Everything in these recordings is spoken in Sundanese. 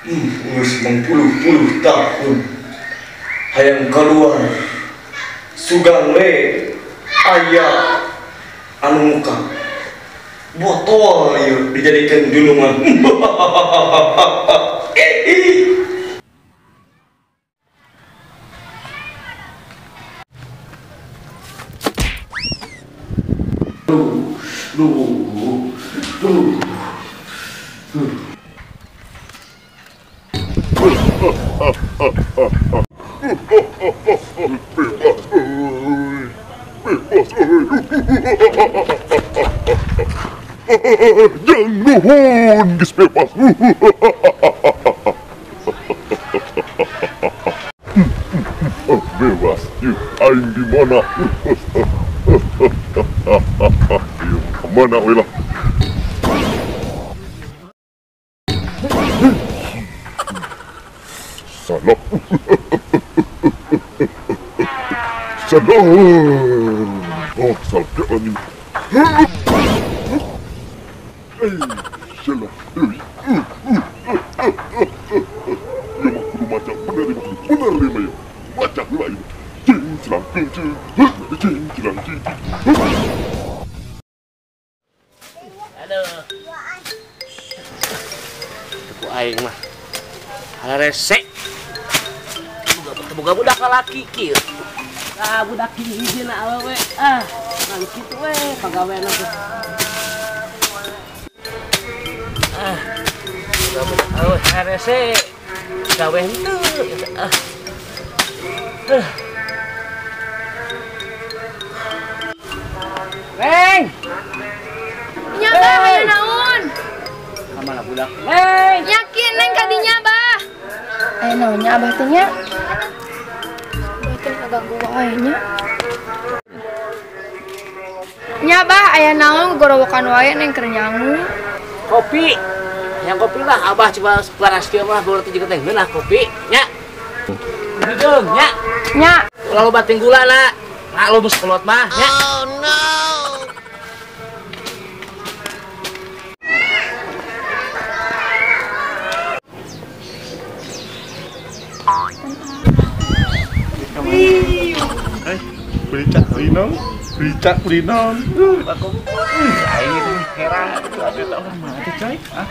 Geus mangpuluh-puluh tahun hayang keluar sugan we aya anu muka botol ieu dijadikeun junungan. Duh. Bebas, Jang nuhun geus bebas. Bebas, yuk aing di mana? Mana we lah? Salah. Salah. Oh, salah lagi. Salah. Ya mah kudu maca bener ya, bener ya mah ya. Maca heula ieu. Cing cilang cing cing cilang cing. Aduh. Ku aing mah. Ala rese. Boga budak lalaki kieu. Ah, budak hijina awewe. Ah, ngan kitu we pagaweana teh. Ah, boga budak awewe rese. Gawe henteu. Ah. Neng. Nya bah, aya naon? Ka mana budak? Neng. Yakin neng ka dinya bah. Aya naon nya abah teh nya? Ganggu wae nya. Nya bah, aya naon gorowokan wae neng keur nyangu. Kopi. Yang kopi lah abah coba panas kieu mah baru teh teh ngeunah kopi nya. Hideung nya. Nya. Ulah loba ting gula na. Nah, lo geus kolot mah nya. Oh no. Beli cak linong. Aing itu heran itu ada orang mana tuh coy? Ah,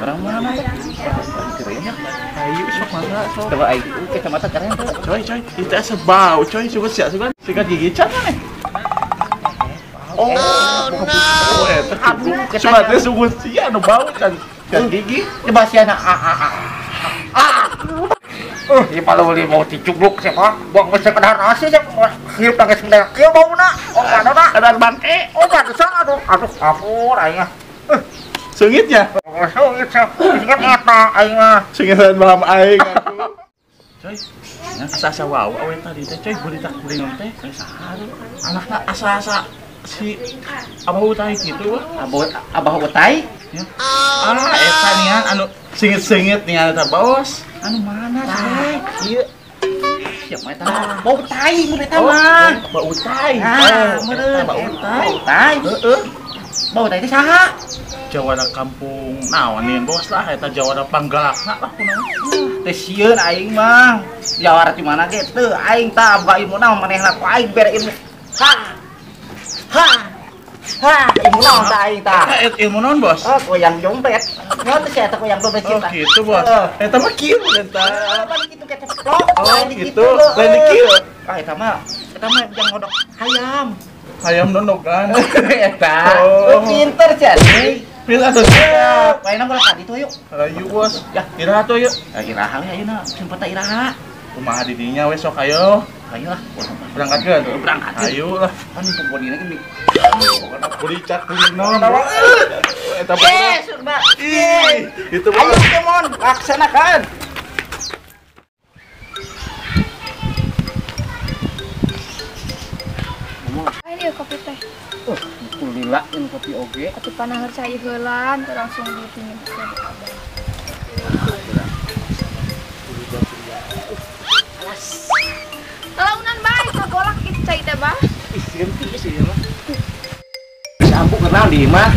orang mana? Orang Ayo sok mana sok. Coba aing kacamata keren tuh. Coy, coy, itu asa bau coy, coba siap coba. Sikat gigi cat mana? Oh, no. Aduh, coba teh suguh sia nu bau can gigi. Coba sia na a a a. Ieu paling mau dicubluk siapa? Buang geus sekedar nasi siapa? Hirup tangis mendadak kieu bauna. Oh, mana Kadar bangke. Oh, pantesan aduh, aduh ampun aing mah. Seungitnya? Seungit seungit eta aing mah. Seungit paham aing atuh. Coy, asa-asa wow awe tadi teh coy beli tak beli teh. Saha anakna asa-asa si Abah Utai gitu wah. Abah Utai? Ya. Ah, eta nian anu singit-singit nian eta bos. Anu mana sih? Ieu. Siapa eta? Bau tai mun eta mah. Bau tai. Ah, meureun bau tai. Bau tai. Heeh. Bau tai teh saha? Jawara kampung naon nih bos lah eta jawara panggalakna lah kunaon. Teh sieun aing mah. Jawara di mana ge teu aing tah boga ilmu naon manehna ku aing bere ilmu. Ha. Ha. Ha, ilmu naon tah aing tah? Ilmu naon bos? Oh, goyang jompet. Nyaho teh sia eta goyang jompet Oh, gitu bos. Eta mah kieu eta. Pan kitu keceplok. Oh, gitu. Lain di kieu. Ah, eta mah jang ngodok hayam. Hayam nondokan. Eta. Oh, pinter sia. Pinter atuh sia. Ayeuna mah tadi tuh ayo. Ayo bos. Ya, iraha tuh ayo. Iraha we ayeuna, sempet iraha. Kumaha di dinya we sok ayo. Ayo lah. Berangkat ke tuh? Berangkat. Ayo lah. Kan untuk bodina gini. Beli cat beli non. Eta surba. Ih, itu ayo kemon, laksanakan. Ayo kopi teh. Kulila yang kopi oge. Atuh panah cai heula, teu langsung dipinjem ke abah. Alas. Talaunan bae kagolak kitu cai teh bah. Ih, sieun sih mah. Ampu kenal di imah.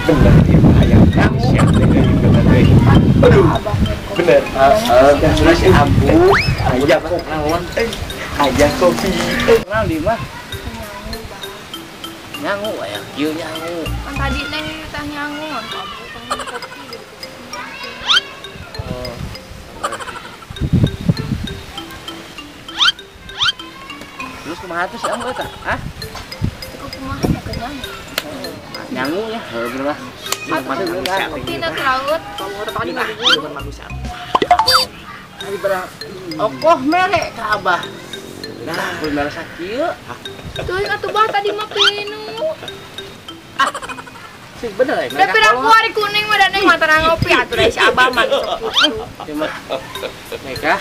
Bener ieu mah hayang siap teh. Aduh. Abah Bener. Heeh, si Ambu. Aya kopi. Naon? Aya kopi. Naon di mah? Nyangu aya kieu nyangu. Kan tadi neng teh nyangu, Ambu kopi gitu. Oh. Terus kumaha tuh si Ambu eta? Hah? Cukup kumaha ya ke nyangu. Nyangu ya, heuh bener lah. Kopi na laut, tadi ngabubur manusia. Tadi berang okoh mere ka Abah. Nah, kudu mere sakieu. Teuing atuh bah tadi mah pinu. Ah. Sih bener euy. Da piraku ari kuning mah da neng mah tara ngopi atuh da si Abah mah sok kitu. Cuma mereka.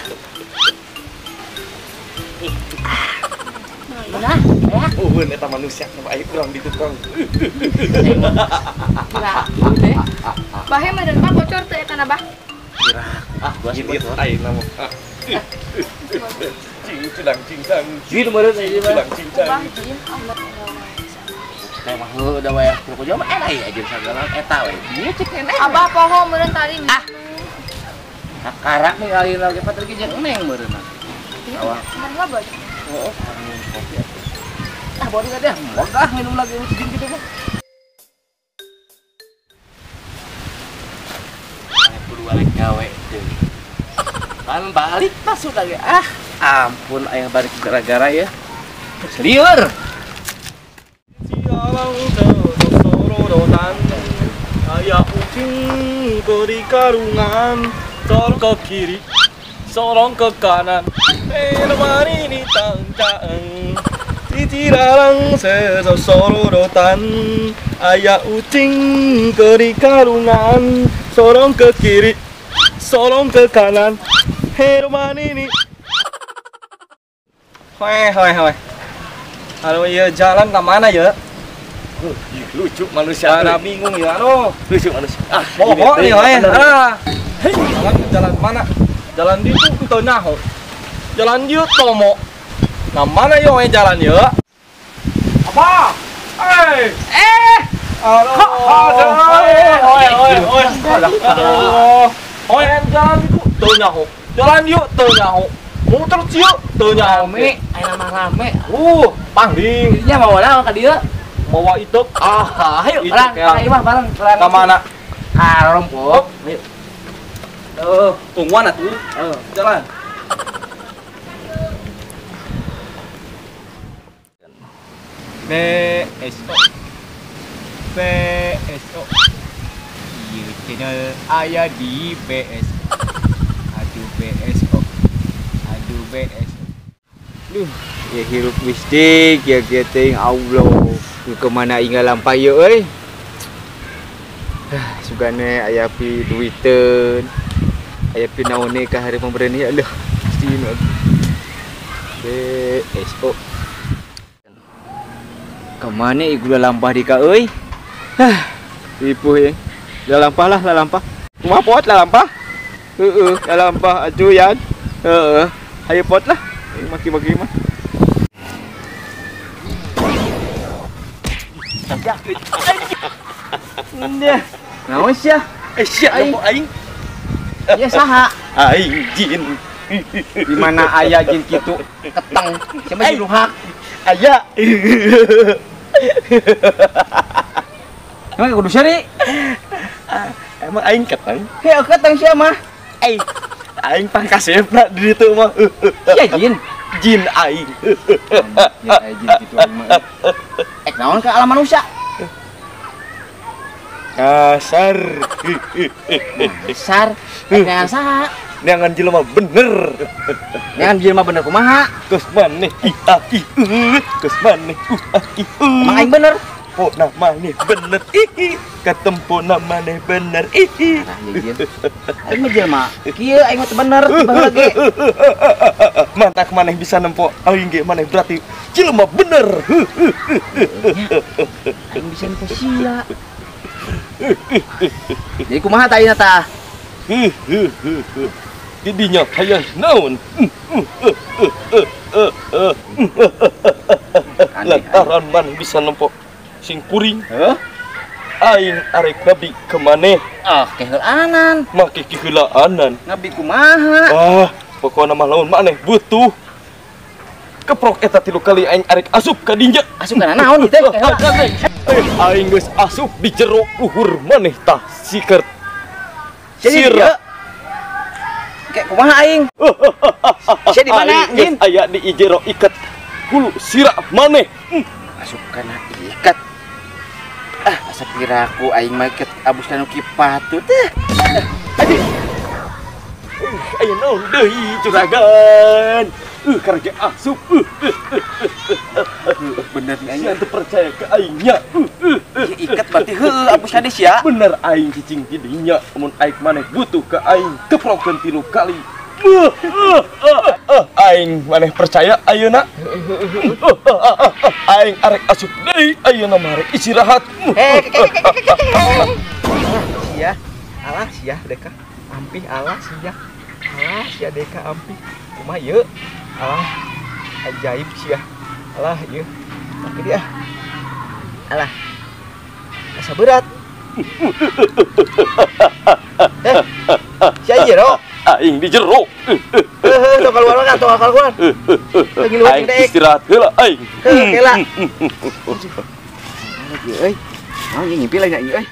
Nah, ya. Eueun eta manusia sama aing urang di tukang. Bahe mah dan mah bocor teu eta na bah. Ah, gua sih bocor aing mah. Cing cang cing cang. Jin meureun ieu mah. Cing cang. Teh mah heuh da wae kudu mah enak ya jeung sagala eta we. Ieu cek keneh. Abah poho meureun tadi. Ah. Karak ningali lagi patri jeung neng meureun. Awak. Bener lah Oh, kopi atuh. Ah, baru deh, mogah minum lagi jin gitu mah. Kudu balik gawe deui. Kan balik masuk lagi. Ah, ampun ayah balik gara-gara ya. Liur. Aya ucing beri karungan, sorong ke kiri, sorong ke kanan. Ini titiralang sesosorotan. Aya ucing beri karungan, sorong ke kiri, sorong ke kanan. Herman ini. Hoi hoi hoi. Halo ya jalan ke mana ya? Lucu manusia. Ada bingung ya, aduh. Lucu manusia. Ah, bohong nih, hoi. Ah. Jalan jalan mana? Jalan di itu teu nyaho. Jalan dieu tomo. Nah, mana yo jalan ya? Apa? Eh. Eh. Aduh. Hoi hoi hoi. Aduh. Hoi jalan itu teu nyaho. Jalan dieu teu nyaho. Muter cieu teu nyaho. Rame, aya mah rame. Pangling. Nya mawa naon ka dieu? Mawa itu. Ah, ayo barang, ayo mah bareng. Ka mana? Ka rompok. Ayo. Tuh, tungguan atuh. Jalan. B S O B S O. Ieu channel aya di B S O. Aduh B S O. Aduh B S O. Duh, ya hirup mistik ya kieu teh Allah. Kemana inggal lampah ieu euy. Sugane aya pi duiteun. Aya pi naone ka hari pemberian ya Allah. Mesti B S O. Kemana ieu gula lampah di ka euy? Hah, ripuh ya. Lah lampah lah, lah lampah. Kumaha pot lah lampah? Heeh, lah lampah atuh yan. Heeh, hayu pot lah. Maki-maki mah. Naon sia? Eh sia aing. Aing. Ya saha? Aing jin. Di mana aya jin kitu keteng. Siapa jin ruhak? Aya. Emang kudu seri? Emang aing keteng? Heuh keteng sia mah. Aing. Aing pangkasepna di ditu mah. Sia jin. Jin aing. Jin aing jin kitu aing mah. Ek naon ka alam manusia? Kasar. Kasar. Neangan saha? Neangan jelema bener. Neangan jelema bener kumaha? Geus maneh i a i u. Geus maneh u a i u. Emang aing bener? Pona maneh bener i. Katempona maneh bener i. Nah, jin. Aing mah jelema kieu aing mah teu bener baheula ge. Mantak maneh bisa nempo aing ge maneh berarti jelema bener. Aing bisa nempo sia. Jadi kumaha ta ayeuna tah? Didinya hayang naon? Lantaran man bisa nempo sing kuring. Heuh? Aing arek ngabdi ka maneh. Ah, keheulaanan. Make keheulaanan. Ngabdi kumaha? Ah, pokona mah lamun maneh butuh. Keprok eta 3 kali aing arek asup ka dinya. Asup kana naon teh? Aing geus asup di jero luhur maneh tah siker. Sira. Kayak kumaha aing? Sia di mana, Jin? Aya di jero iket hulu sira maneh. Asup kana iket. Ah, asa piraku aing mah iket abus kana kipatu teh. Aduh. Aya naon deui juragan. Kerja asup. Bener nih aing. Sia teu percaya ke aingnya. Iket berarti heueuh abus tadi sia. Bener aing cicing di dinya mun aing maneh butuh ke aing keprokeun 3 kali. Aing maneh percaya ayeuna? Aing arek asup deui ayeuna mah arek istirahat. Sia, alah sia deka. Ampih alah sia. Alah sia deka ampih. Kumaha ieu? Alah, ajaib sia. Alah ieu. Oke dia. Alah. Asa berat. Sia jero. Aing di jero. Heuh, tong keluar kan, tong keluar. Aing istirahat heula aing. Heuh, heula. Ieu euy. Naon ieu ngimpi lain ieu euy.